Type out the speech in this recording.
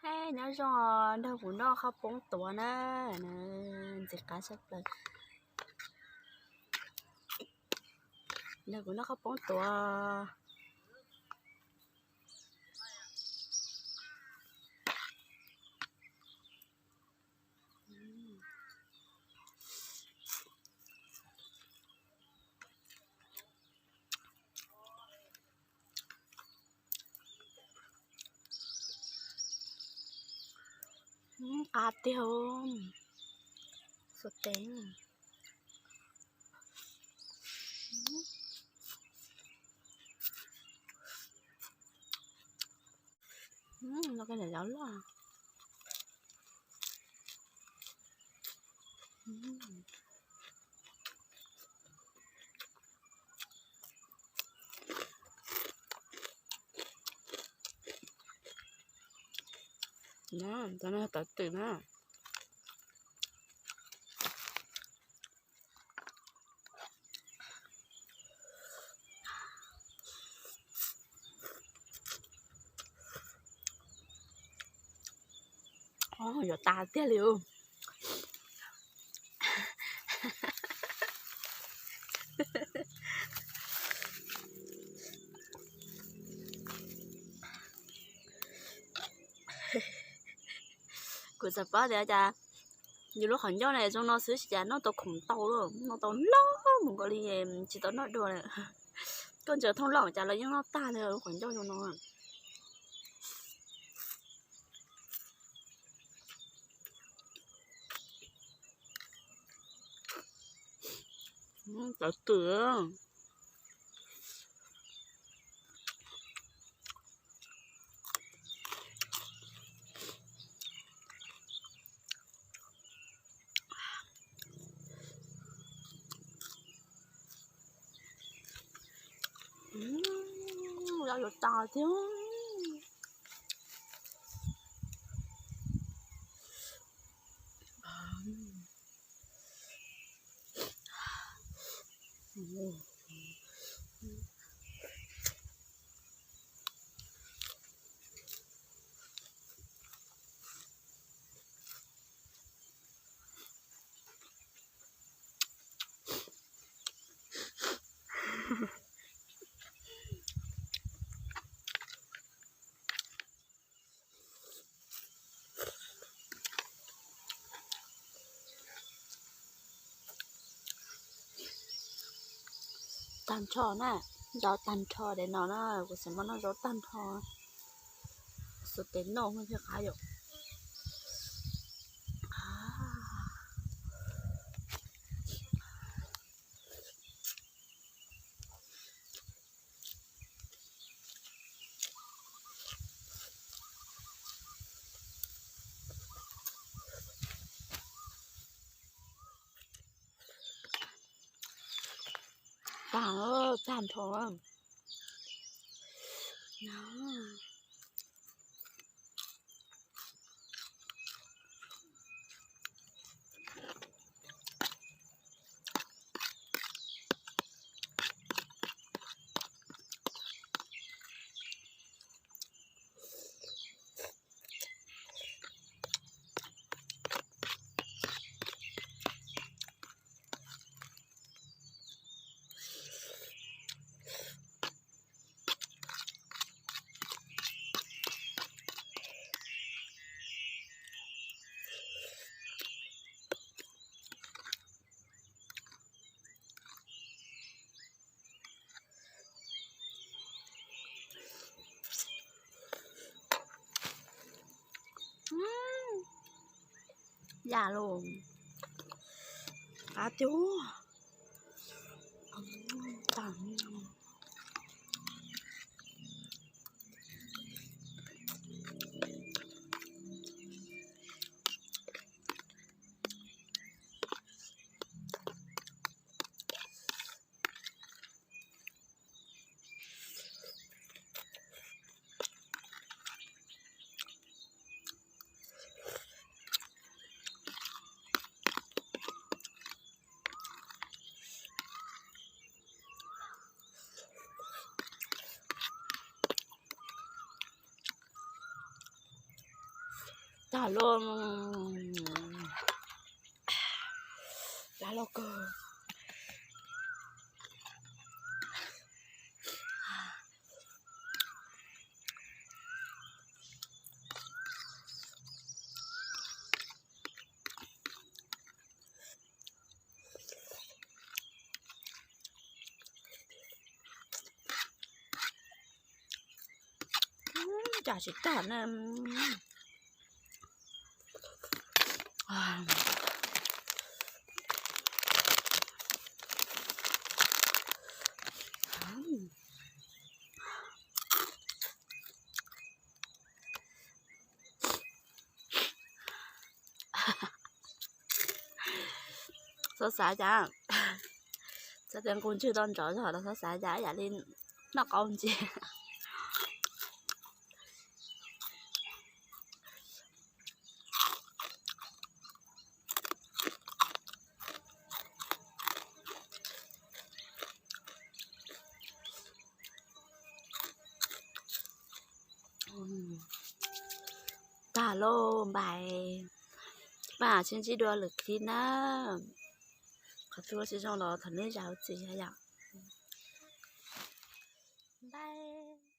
Hais nyob zoo, nrog kuv noj qhaub poob tuav na, ntxim qab tshaj plaws. Nrog kuv noj qhaub poob tuav. Qab tiag, xuas tes. Noj koj niam loj loj. Cov no tawv twm na. Yuav tas tiag li. Kuv xav paub tias cas yus lub qhov ncauj na zoo no xwb, cas noj tau khoom ntau lawm, noj tau loj mus nkaus li, tsis tau noj dua lawm. Koj ntsaws thooj loj cas los yeej noj tag li lub qhov ncauj zoo no. Tawv twm. Ua yuav tas thiab. Tag nrho na, zaub tag nrho daim no na, kuv xav muab noj zaub tag nrho. Xuas tes noj thiaj qab yom. Tag, tag nrho. Yam los qab tiag. Tag lawm, tag lawm kawg. Cas tsis tag na. Txhob xav cas, txhob tias nqus ntswg tau nrov zog los txhob xav cas ib yam li noj qau ntsis. Tag lauj npais, pab sib ntsib dua lwm clip na. Qhov twg sib zoo los thov nej zam txim yom. Bye.